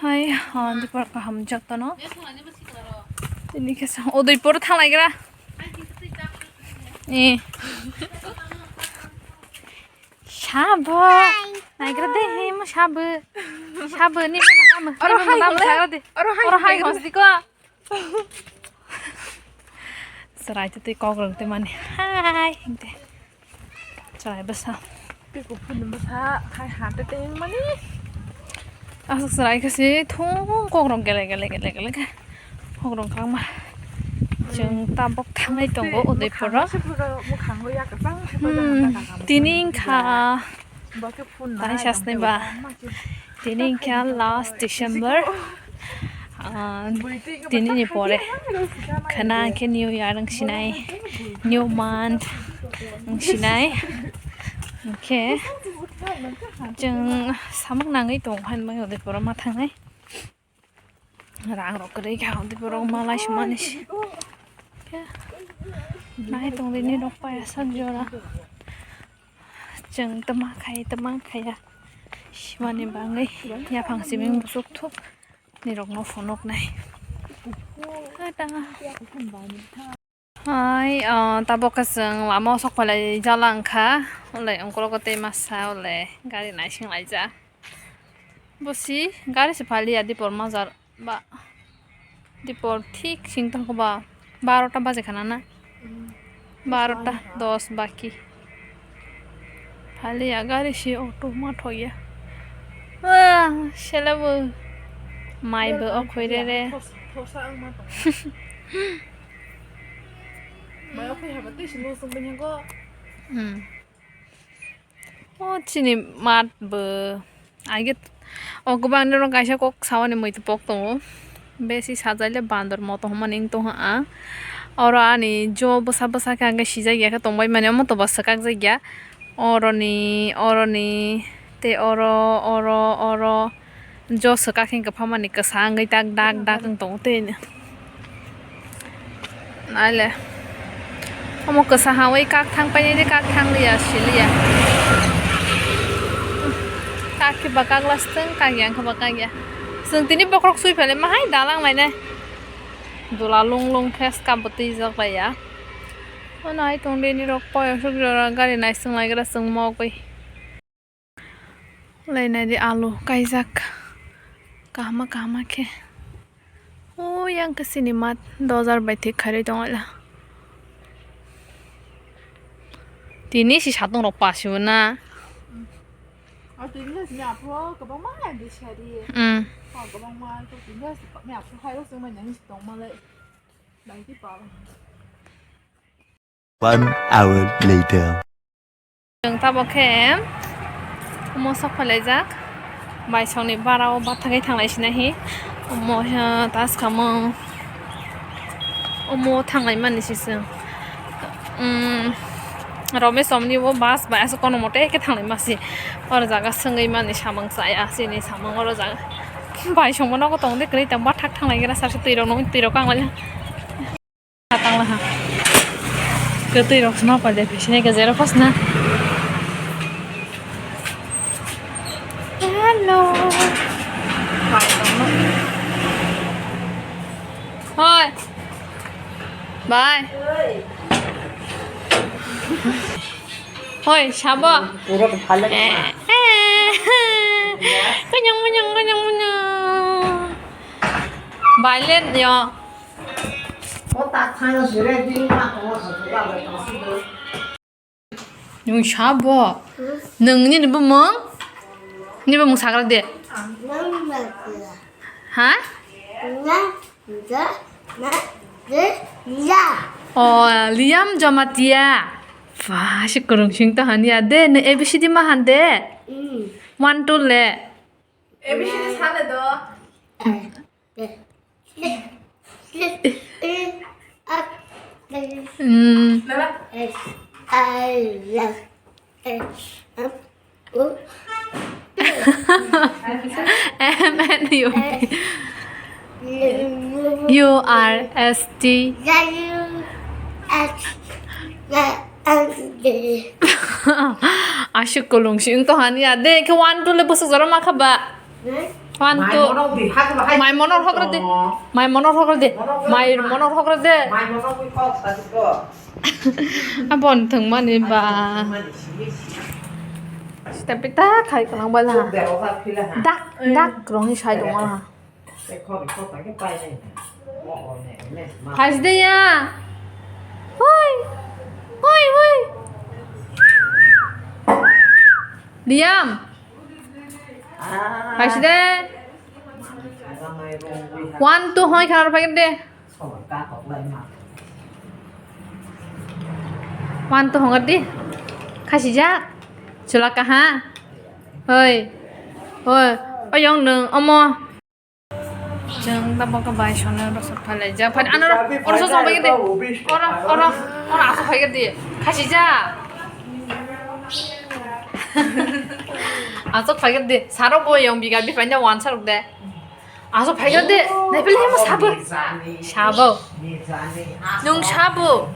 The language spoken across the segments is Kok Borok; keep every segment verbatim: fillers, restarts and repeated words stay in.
Hai, ha, dipor kaham jotono. Tini khe sa, Udaipur thanglaigra. Eh. Sabo. Naigra de, he, mo sabo. Sabo, ni mo madam. Oro ni mo hai madam hole. Sagra de. Oro hai Oro hai hole. Hos diko. Chwrai tei kok rwng tei mani. Hai, hingte. Chwrai bwsa. Tei kuphurni bwsa hai ha tei tei mani. Aswk chwrai khe se thung kok rok gele gele gele gele khe kok rok khakma. Chwng tabok thangnai tongo Udaipur o. Mwkhango ya kwchang se. Hmm, tini wngkha. Taisa snaiba. Tini khe last December. Ah, tini ni pore khwna khe New Year wng sinai, New Month wng sinai. Hwnkhe chwng samung nangwi tongo, hwnwi Udaipur o ma thangnai. Rang rok kwrwi kha, hwnkhe borok malai sumani se. Khe nai tongdi nini rok paya sak jora. Chwng twma khai, twma khaiya. Simani bangwi yaphang siming busuk thuk nirokno phunuknai. Ada. Hai, ah, tabok khe chwng lama o sok phailai jala wngkha. Ulai ongkologo tei masa ulai gari naising laijak. Bo si gari se phailiya dipor majar ba. Dipor thik sing tongkha ba. Barota baje khana na. Barota dos baki. Phailiya gari si auto ma thokya. Ah, sele bo. Mai bo o khoi re re. Mai o khoi haba tei si lo sung bini go. Hmm. O chini mat bo. Age o kwbang norok kaisa kok sawani muitu pok tongo. Besi sajaile bandor moto hwnmani wng tongha ang. Oro ani jo bwsa bwsa khe ang khe sijak ya khe tongbai mani omo to bo swkak jak ya. Oroni, oroni, tei oro, oro, oro. Jo swkak khe kwpha mani kwsa wngwi dak dak dak wng tongo tei. Naile. Omo kwsa hawi kak thang painai de, kak thang liya, siliya. Kak khe ba kak last, kak yang khe ba kak ya. Chwng tini bokhorok sui phaile ma hai dalang lainai. Dula lung lung khe skap bo twijak laiya. Ono hai tong de nini rok poyosok jora gari naising laigra chwng mogwi. Lainai di alu kaijak. Kahama kahama khe. O yang khe sini mat dojar bai thik khairwi tonglaila. Tini si satung rok pasibo na. O tini si ni aphuru kwbangma yang di sari. Hmm. O kwbangma to tini si ni aphuru hai rok chwng nai nang si tongma lai. Bai di pa. One hour later. Chwng tabok khe omo sok phailaijak. Baisongni bara o bathagwi thanglai sina hi. Omo, eh, ta swkang omo thanglai mani se chwng. Umm, Romesh omni o bus bai aswk kono mote khe thanglai masi. Oro jaga swngwi mani samung chaya, chini samung oro jaga. Baisongbo nogo tongde kwrwi tong bathak thanglai gra sarsa twi rok nungwi twi rok kanglai. Tangla ha. Kwtwi rok sma paide phisine ke zero pas na. Hello. Hoi. Bye. Hoi, sabo. Pura bhalak. Eh, eh. Kanyang manyang, kanyang manyang. Bailen yo. Nwng sabo? Nwng nini bumung? Nini bumung sagra de? Ha? O, Liam Jamatia. Ba, si kwrwng sing to hanya de, nwng A B C D ma han de? One, two le. A B C D sale do. Mm. M N U P. U R S T. Aswk kwlwng si wng tong hania. De khe one, two le bwswk jora ma kha ba? One, two. Mai monok di, hak bahai. Mai monok hok rw di. Mai monok hok rw di. Mai monok hok rw di. Mai monok di kok tadi kok. Abon thwngmani ba. Sita pita khai kwlang ba la. Dak, dak rong ni sai dong la. Phai side ya. Hoi. Hoi, hoi. Liam. Phai side. One, two, hoi khana phai de. One, two, hoi di. Khasi jak. Chula kaha. Hoi. Hoi. Oyong nung omo. Chwng tabok bai sona rosok phai lai jak. Phai ano oro so song phai de. Oro, oro, oro asok phai de. Khasi ja. Asok phai de. Saro bo yong biga bi phai na wan sarok de. Asok phai de. Nai pele mo sabo. Sabo. Nung sabo.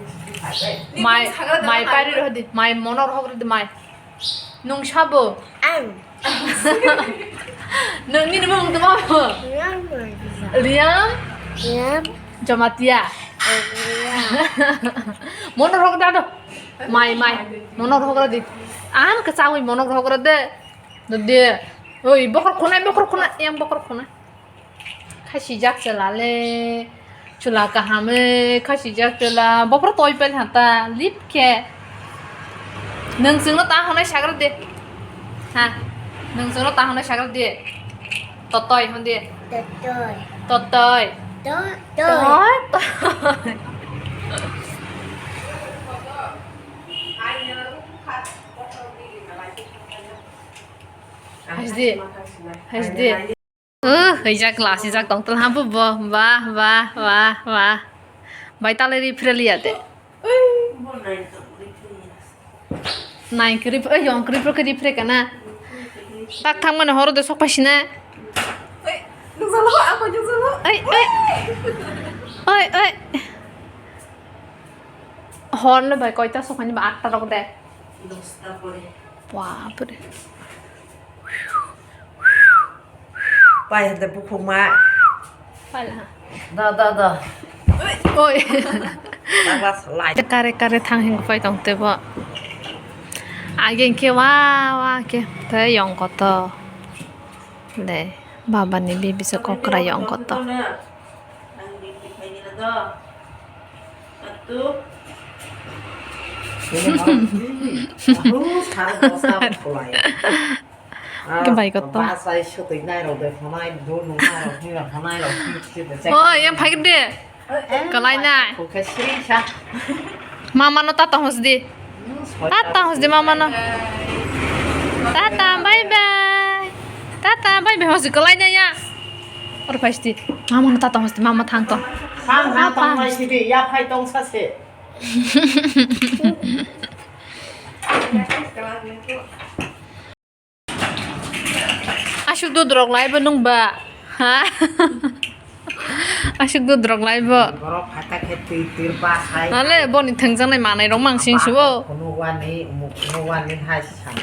Mai, mai pari ro de. Mai monor hok de mai. Nung sabo? Ang. Nung ni nung tuma bo? Riam Marisa. Riam? Riam. Jamatia. Riam. Mono rok da do. Mai, mai. Mono rok da di. Am ka chawi mono rok da de. Do de. Oi, bokor khunai, bokor khunai, yang bokor khunai. Khasi jak chwla le, chwla kaham le, khasi jak chwla, bophor toi pel hata, lip khe. Nwng chwngno ta hwnwi sagra de. Ha, nwng chwngno ta hwnwi sagra de. Totoi hwn de. Totoi. Totoi. To-, toi. Toi, toi. Hasdi. Hasdi. Uh, hwijak lasijak tong tong ha bo bo. Wah, wah, wah, wah. Bai tale ri phre liya de. Nai kri phre, yong kri phre kri phre kana. Tak thang mane horo de sok phai sina. Oi, oi. Oi, oi. Hor le bai koita sok phai ni ba, atta rok de. Dosta pore. Bapre. Pai hade bukhuk ma. Pala. Da, da, da. Oi. Tangla salai. Kare kare thang hing pai tong te bo. Age ke wa wa ke te yong koto. Le baba ni bibi se kokra yong koto. Ke bai koto. Basai sotwi nai rok de phanai, do nung nai rok, hwnwi rok phanai rok, hwnwi rok. Oh, yang phai de. Kalai nai. Khe sri sa. Mama no tata hos di. Tata hos di mama no. Tata, bye bye. Tata, bye bye hos di kalai nai ya. Or phai di. Mama no tata hos di, mama thang to. Thang, thang, apa? Thang lai sidi, ya phai tong sa se. Aswk dudrok lai bo nwng ba? Ha? Aswk dudrok lai bo? Borok phaikha khe twi tir ba hai. Ale boni thwngjaknai manai rok mang sing si o. Phunuk wani, umuk phunuk wani hai si sana.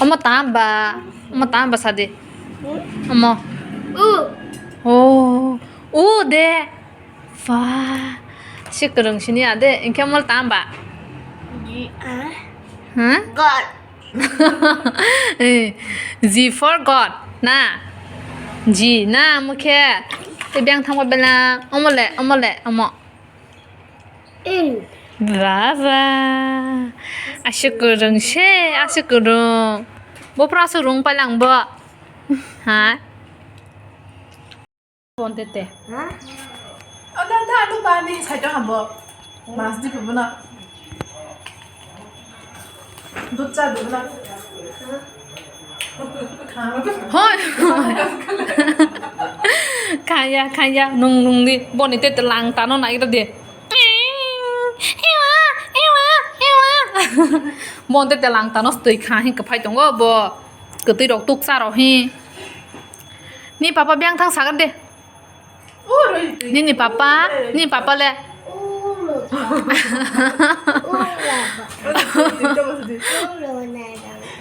Omo tamba, omo tamba sadi. Omo. U. Oh, u de. Ba, si kwrwng sini ade, engke mol tamba? G, ah. Huh? God. Eh, G for God, na? G, na, mukhe. Te beng thangba bela, omo le, omo le, omo. In. Ba, ba. Aswk kwrwng se, aswk kwrwng. Bo phra aswk rwng palang bo. Ha? Bonte te. Ha? Ada, ada, anu bani, sai tong habo. Mas di pabuna. Dut cha dut na. Hoi. Khaya, khaya, nung, nung di. Boni te te lang tano na ito di. Ewa, ewa, ewa. Bonte te lang tano stui kha hin kaphai tongo bo. Kwtwi rok tuk cha rok hin. Ni papa beng thang sagar de. Nini papa, ni papa le.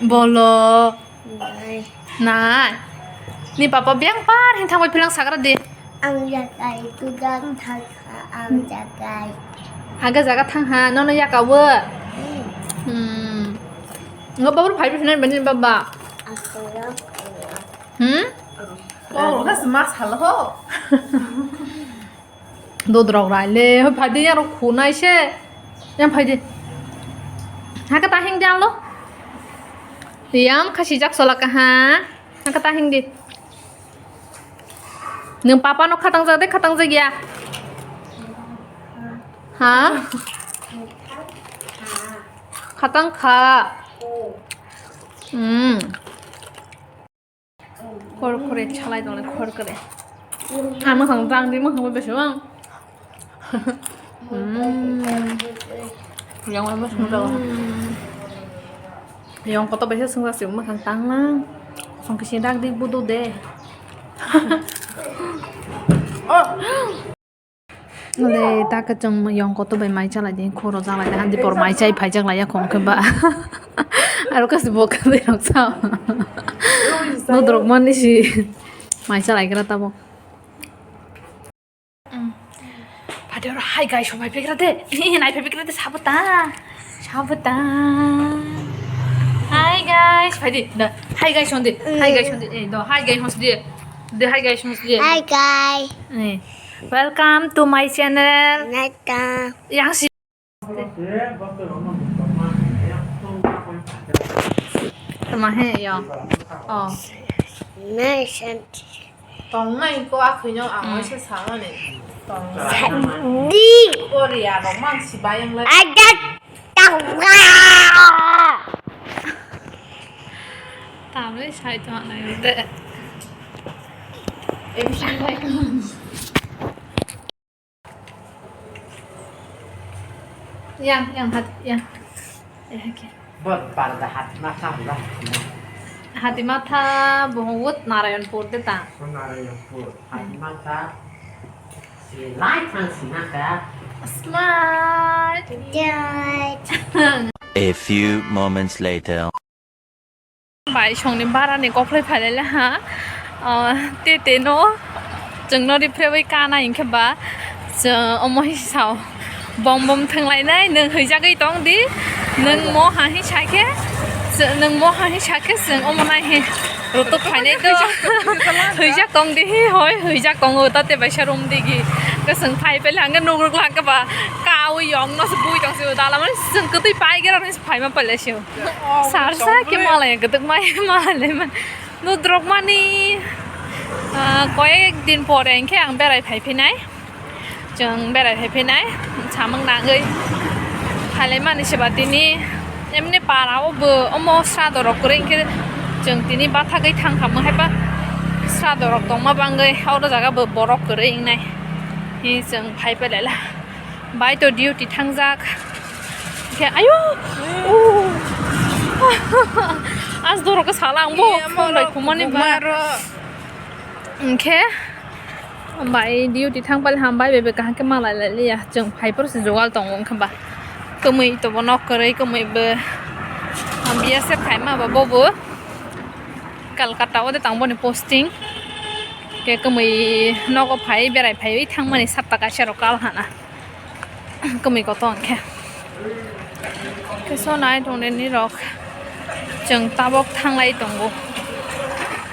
Bolo. Nai. Nai. Ni papa biyang par hin thangbai philang sagra di. Ang jagai tugang thangkha, ang jagai. Aga jaga thang ha, nono yaka wo. Hmm. Ngo babur phai bisi nai bani baba. Aku ya. Hmm? Oh, das mas halo. Dodrok rai le, hoi phai de, yang rok khunai se. Yang phai de. Haka ta hing de ang lo. Yang khasi jak sola ka ha. Haka ta hing de. Nung papa no khatang jak de, khatang jak ya. Ha? Khatang kha. Hmm. Khor khore chalai tong le khor khore. Ang mwkhang tang di mwkhang bo besi bang. Hmm. Yang wai mwkhang tang. Hmm. Yang koto besi sung si mwkhang tang lang. Song kisi dak di budu de. Oh. Le ta kwchwng yong kotor bai mai chalai di, khoro jalai di, handi por mai chai phai jak lai ya khong khe ba. Aro kasi bo khe rok sa. No drok mani si mai chalai gra tabo. Phadi oro hi guys, phai phikra de. Nai phai phikra de, sabuta. Sabuta. Hi guys, phai di. Da, hi guys, hondi. Hi guys, hondi. Eh, do, hi guys, hondi. De, hi guys, hondi. Hi guys. Eh. Welcome to my channel. Welcome. Yang si. Tama he yo. Oh. Nice and tongnai ko akhwino ang waisa samani. Tongnai. Di. Korea rok mang si bayang lai. Ada tawa. Tamle sai to na de. M C lai. Yang, yang hat, yang. Ya, oke. Bot parda Hatima tha hula Hatima. Hatima tha bohong wut Narayanpur de ta. Narayanpur. Hatima tha. Si lai thang sina ka. Slide. A few moments later. Bai songni barani koklai phailai ha. Ah, te te no chwngno riphrewui kana hinkhe ba chwng omo hi sao bom bom thwnglainai nwng huijagwi tong di nwng mo ha hi sakhe chwng nwng mo ha hi sakhe chwng omo nai hi rutuk phainai do huijak tong di hi hoi huijak tongo ta te bai sa rum digi kwchwng phai pele hangke nugruk langke ba kaui yong no se bui tong se dala mani chwng kwtwi pai gera. Phaima pale sio. Sar sa ke malai gduk mai malai man. Nudrok mani, ah, koyek din pore hinkhe ang berai phai phinai. Chwng berai phai phinai. Samung nangwi. Phalai mani se ba tini. Emni para o bo omo sra dorok kwrwi hinkhe chwng tini bathagwi thang kha mo haiba. Sra dorok tongma bangwi oro jaga bo borok kwrwi wngnai. Hi chwng phai pele la. Bai to duty thangjak. Khe, ayo! Oh. As dorok sala ang bo phone bai khumani ba. Hwnkhe bai duty thang pali hambai bebe kaham khe malai lai liya. Chwng phai phuru se jogal tongo wngkha ba. Kwmwi to bo nok kwrwi kwmwi bo B S F khai ma ba bo bo. Kolkata o de tang boni posting. Khe kwmwi nogo phai berai phaiwi thangmani sapta kaisa rok kal hana. Kwmwi kotor khe. Khe so nai tongde ni rok. Chwng tabok thanglai tongo.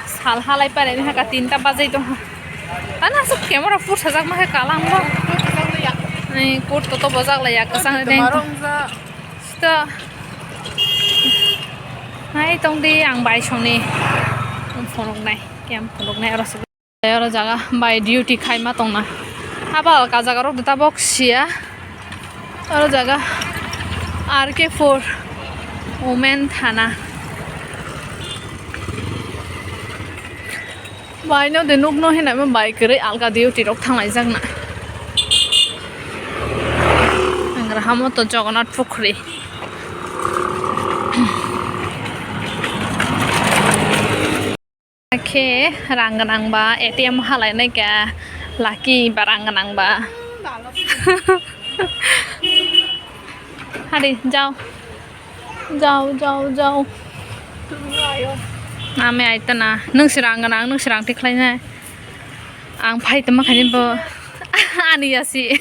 Sal halai pare ni haka tinta bajai tongkha. Tana aswk camera pur sajak ma khe kalam bo. Ni kut to to bojak lai ya kwchang ni. Sita. Nai tongdi ang bai songni. Phunuknai, kem phunuknai oro se. Oro jaga bai duty khaima tongna. Haba alka jaga rok tabok siya. Oro jaga R K four Women Thana. Bai no de nukno hinama bai kwrwi alka duty rok thanglaijak na. Ang rahamo to Jagannath Pukhri. Khe rang gwnang ba A T M halai nai kha, lucky ba rang gwnang ba. Hari jao, jao, jao, jao. Ame aitana, nung sirang gana, nung sirang tikhlainai. Ang phai tongma khaini bo ani yasi.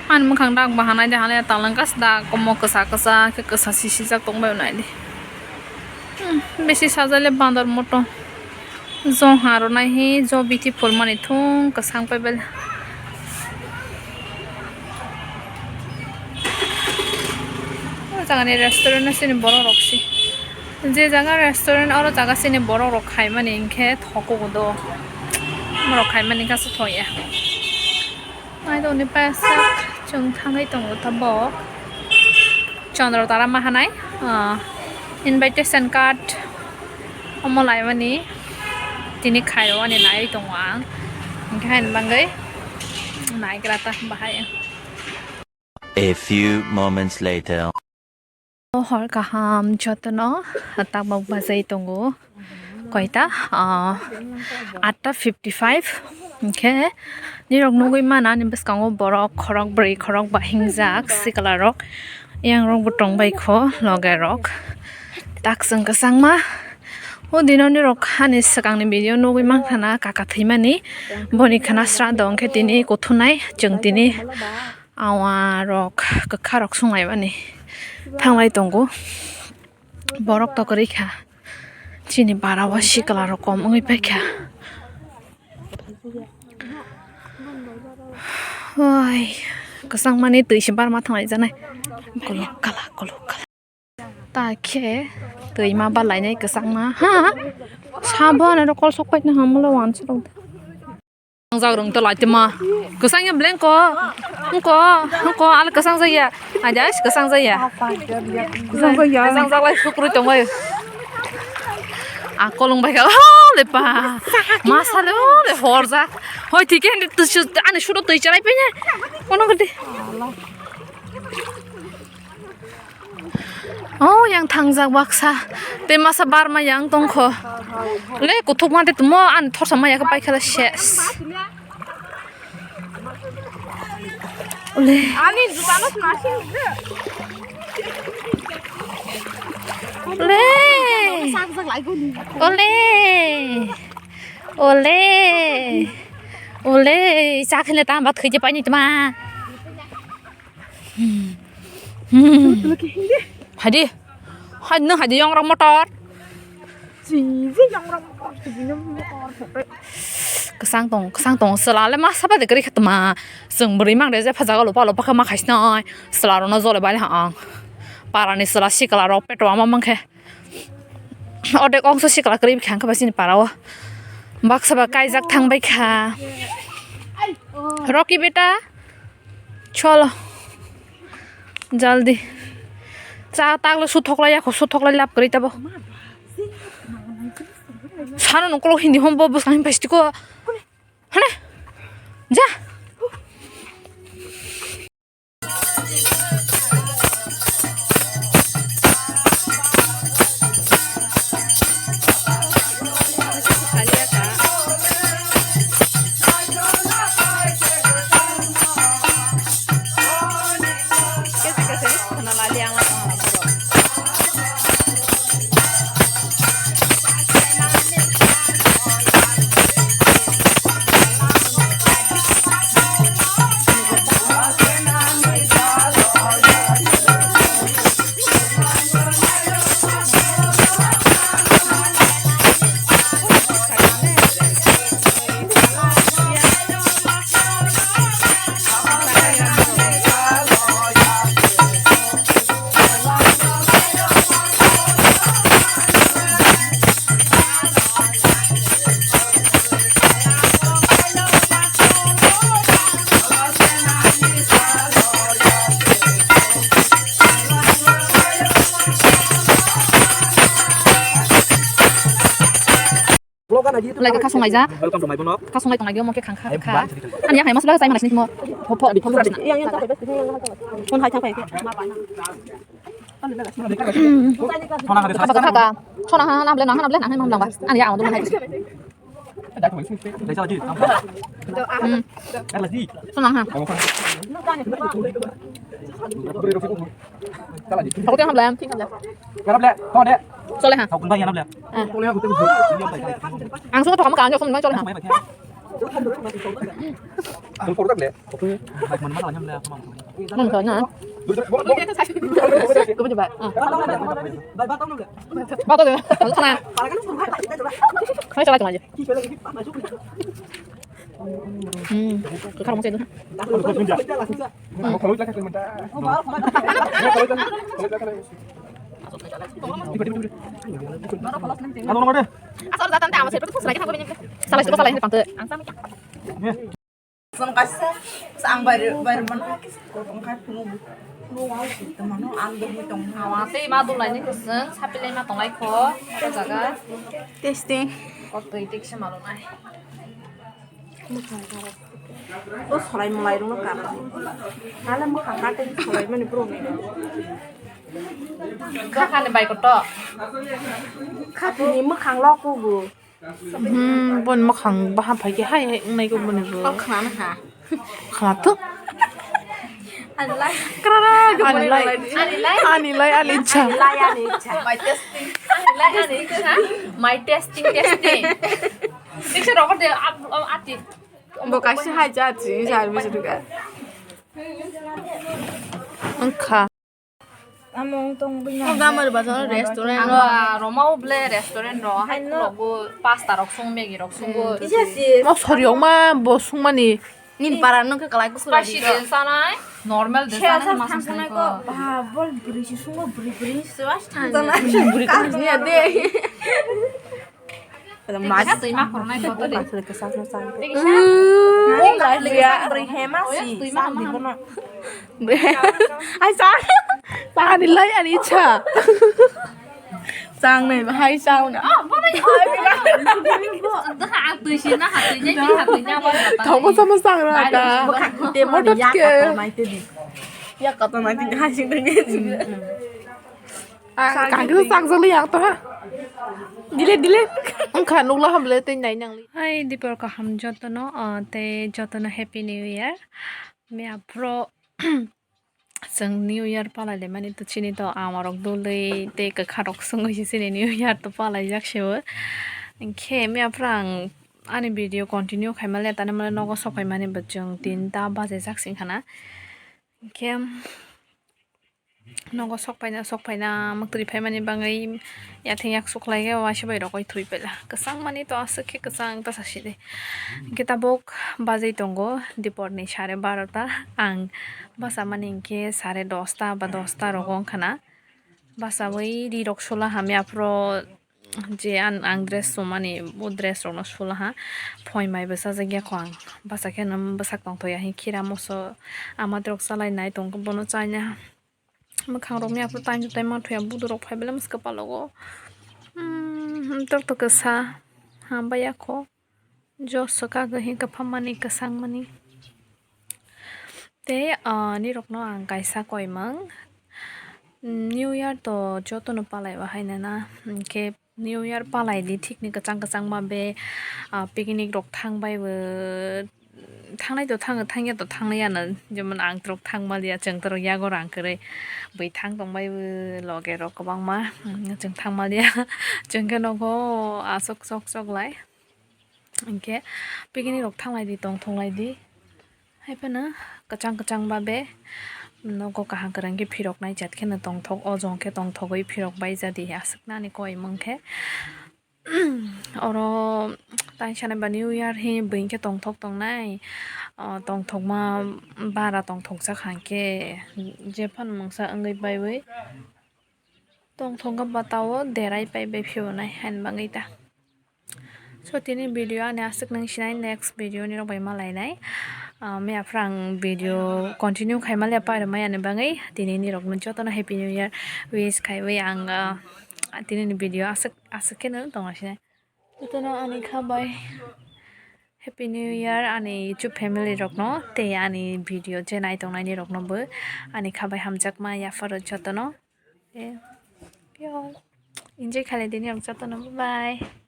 Ani mwkhang dak bahanai de hale talang kas da komo kwsa kwsa khe kwsa sisijak tongbai nai di. Hmm, bisi sajale bandar moto. Jo haro nai hi jo beautiful mani thung kwsang pai bele. O jaga ni restaurant no sini borok rok si. Je jaga restaurant oro jaga sini borok rok khai mani hinkhe thokugo do. Borok khai mani kasa thoya. Ai doni pasak chwng thangwi tongo tabok. Chandra Tara ma hanai, ah, invitation card omo laimani tini khairokani naiwi tongo ang. Hinkhe haini bagwi naigra ta bahai. A few moments later. O hor kaham jotono tabok bajai tongo. Koita, ah, atta fifty five. Hinkhe nirok nugwi mana ani bwskango borok khorok bwrwi khorok ba hingjak sikla rok. Yang rok bo tongbai kho loge rok. Tak chwng kwchangma. O dino nirok ani swkangni video nugwi mankha na kaka thwimani. Boni khana sra dong khe tini kuthunai chwng tini. Awa rok kwkha rok swnglai mani thanglai tongo. Borok to kwrwi kha. Chini bara o sikla rok kom wngwi pai kha. Oi, kwchang mani twi se barma thanglai janai. Kolok kala, kolok kala. Ta khe twi ma ba lainai kwchangma. Ha? Sabo ano rw kol sok paina hamle wansuk rok. Kwchang jak rwng to lai tma. Kwchang ya blank ko. Ko, ko, ala kwchang jak ya. Aja kwchang jak ya. Kwchang jak ya. Kwchang jak lai sukrui tongoi. A kolong bai ka. Oh, le pa. Masa le, oh, le horja. Hoi thike ani tu ani sudo twi chalai pe ne. Kono gede. Oh, yang thangjak baksa. Tei masa barma yang tongkho. Le, kuthuk mante tumo, ani thorsa maya khe paikha le ses. Ole. Ani jubano smashi. Ole. Ole. Ole. Ole. Chakhile tamba thwije paini tma. Hmm. Hmm. Hadi. Hadi no hadi yong rok motor. Kwsang tong, kwsang tong, chwla le masa bai de kwrwi kha tma. Chwng bwrwi mang de je phajago lupa lupa khe ma khaisnai. Chwla rok no jole bai ha ang. Para ni chwla sikla rok petwa ma mang khe. Odek ongso sikla kwrwi bikha ang khe ba chini para o. Baksa ba kaijak thang bai kha. Rocky beta. Cholo. Jaldi. Cha taglo suthok lai yakho suthok lai lap kwrwi tabo. Sano nung kolok hindi hom bo bwsang hin paistiko. Hane. Ja. Lai ka khasung laijak. Welcome to my vlog. Khasung lai tong lai omo khe khang kha kha. Ani yakhai masla sai mana sini mo. Pho pho pho. Phone hai thang phai. Sona ha de. Kha kha. Sona ha na ble na ha na ble na ha na ble. Ani ya ang dum hai. Hmm. Sona ha. Aku tengah ble. Kha ble. Kha de. Chole ha. Ang sung thok ma ka ang sung nang chole ha. Mun ko na. Ko bu ba. Ba to de. Khana. Hai chala chala. Hmm. Ka khara mo se do. Asal datang ta ama se tu salai kan ko bini. Salai tu salai ni pangte. Song kaisa, sa ang bayar, bayar mana? Kong kai phunuk, phunuk wal si, temano ang dogwi tong. Awa tei ma dulai ni kwswng, sapilai ma tonglai kho, o jaga. Testing. O twi tik se malonai. O solai molai rung kar. Nale mo khang kate solai mani bro ni. Kha khani bai koto. Kha tini mo khang lo kubu. Hmm, bon makhang baha phai ke hai hai wngnai ko boni bo. Kok khna na ha. Khna to. Ani lai. Krara ko ani lai. Ani lai. Ani lai ani cha. Ani lai ani cha. My testing. Ani lai ani cha. My testing testing. Picture rok de ap ap ati. Bo kaisa hai cha chi sa bi su ka. Angkha. Among tong bini. Ang gamar ba tong restaurant ro. Ang roma uble restaurant ro. Hai no. Logo pasta rok sung, Maggi rok sung bo. Iya sih. Mo sori ong ma bo sung mani. Nin para nung ke kalai kusura. Spicy din sanai, normal din sanai, mas sanai ko. Ba bol beri si sung beri beri si was tan. Beri beri ni ade. Mas. Twi ma khornai kotor de. Twi ma khornai. Ai sa. Sa ani lai ani cha. Chang nai ba hai chang na. Thong mo sama sang ra ka. Motot ke. Ya kata mai twi hai sing twi. Kagwi chakjak li ya to ha. Dile dile. Wngkha nukla hamle tei nai nangli. Hai dipor kaham jotono, ah, tei jotono happy new year. Mia pro chwng new year palai le mani to chini to ama rok dulwi tei kwkha rok sungwi se chini new year to palai jak se o. Hinkhe mia pro ang ani video continue khai male tani male nogo sok phai mani bo chwng tinta baje jak sing khana. Hinkhe nogo sok phaina, sok phaina mwktwi phaimani bagwi yatheng yak suklai khe waisa bai rogwi thwi paila. Kwchang mani to aswk khe kwchang ta sasi de. Hinkhe tabuk bajwi tongo diporni sare barota. Ang basa mani hinkhe sare dosta ba dosta rogo wngkha na. Basawi ri rok sula hamya aphuru. Je ang, ang dress sumani, bo dress rokno sulaha. Phoi mai bwsajak ya kho ang. Bwsa khe nw bwsak tongthok ya, hinkhe khira moso ama drok chalai nai tong khe bono chaina. Mwkhang rok ni aphuru time to time manthoya, buduk rok phai belai mwswk palogo. Hmm, drok to kwsa hambai ya kho. Joso kagwi hinkhe phammani kwchangmani. Tei, ah, nirokno ang kaisa koimang. New Year to jotono palaiwa hainana. Hinkhe New Year palaidi thikni kwchang kwchang ma be, ah, picnic rok thangbaibo. Thangnai to thango, thangya to thangliya no. Jemon ang trok thangmaliya, chwng trok yago rang kwrwi. Bui thang tongbaibo loge rok kwbangma. Chwng thangmaliya. Chwng khe nogo aswk sok sok lai. Hinkhe picnic rok thanglaidi, tongthok laidi. Haiphano kwchang kwchang ba be nogo kaham kwrwng khe phirok nai chat kheno tongthok, o jong khe tongthogwi phirok bai jadi aswk nani koi mung khe. Oro tai sanai ba New Year hi buini khe tongthok tongnai, o tongthokma bara tongthokjak hinkhe jephano mungsa wngwi baiwi tongthok ba tao derai pai bai phiyonai hain bagwi ta. So, tini video ani aswk nung sinai, next video ni rok bai ma lainai. Ah, mia phrang video continue khai ma le pai rwmai ani bagwi tini ni rok no jotono happy new year wish khaiwi ang, ah, tini ni video aswk, aswk khe no tong sinai. Jotono ani kha bai happy new year ani YouTube family rok no tei ani video je nai tong nai ni rok no bo ani kha bai hamjakma yapharo jotono. Eh, yo. Enjoy khalai dini rok jotono. Bye bye.